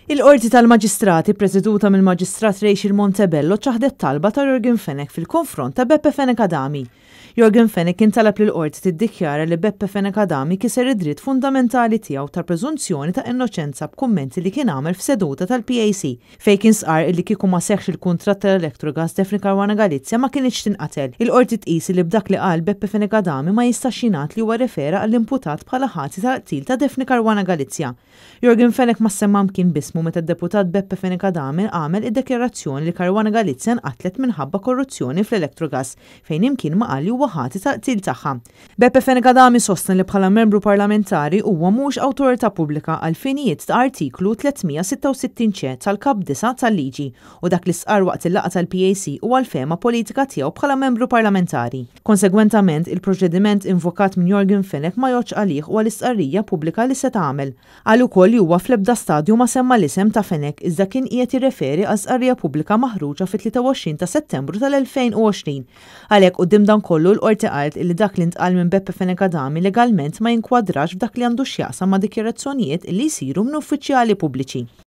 Il-Qorti tal-Maġistrati ppreseduta mill-Maġistrat Rachel Montebello ċaħdet talba ta' Yorgen Fenech fil-konfront ta' Beppe Fenech Adami. Yorgen Fenech kien talab lill-Qorti tiddikjara li Beppe Fenech Adami kiser id-dritt fundamentali tiegħu tal-preżunzjoni ta' innoċenza b'kummenti li kien għamel f'seduta tal-PAC fejn kien stqarr illi kieku ma seħħx il-kuntratt tal-Electrogas Daphne Caruana Galizia ma kinitx tinqatel. Il-Qorti tqis illi b'dak li qal Beppe Fenech Adami ma jistax jingħad li huwa rrefera għall-imputat bħala ħati tal-qtil ta' Daphne Caruana Galizia. Yorgen Fenech ma ssemma mkien b'ismu meta d-Deputat Beppe Fenech Adami għamel id-dekjarazzjoni li Caruana Galizia nqatlet minħabba korruzzjoni fl-Electrogas fejn imkien ma qal li huwa ħati tal-qtil tagħha. Beppe Fenech Adami sostna li bħala membru parlamentari huwa mhux awtorità pubblika għall-finijiet ta' Artiklu 366 C tal-Kap 9 tal-Liġi u dak li stqarr waqt il-laqgħa tal-PAC huwa l-fehma politika tiegħu bħala membru parlamentari. Konsegwentament, il-proċediment invokat minn Yorgen Fenech ma jgħoddx għalih u għall-istqarrija pubblika li seta' għamel. Qal ukoll li huwa fl-ebda stadju ma semma l-isem ta' Fenech iżda kien qiegħed jirreferi għal stqarrija pubblika maħruġa fit-23 ta' Settembru tal-2020. Għalhekk quddiem dan kollu l-Qorti qalet illi dak li ntqal minn Beppe Fenech Adami legalment ma jinkwadrax f'dak li għandu x'jaqsam ma' dikjarazzjonijiet illi jsiru minn uffiċjali pubbliċi.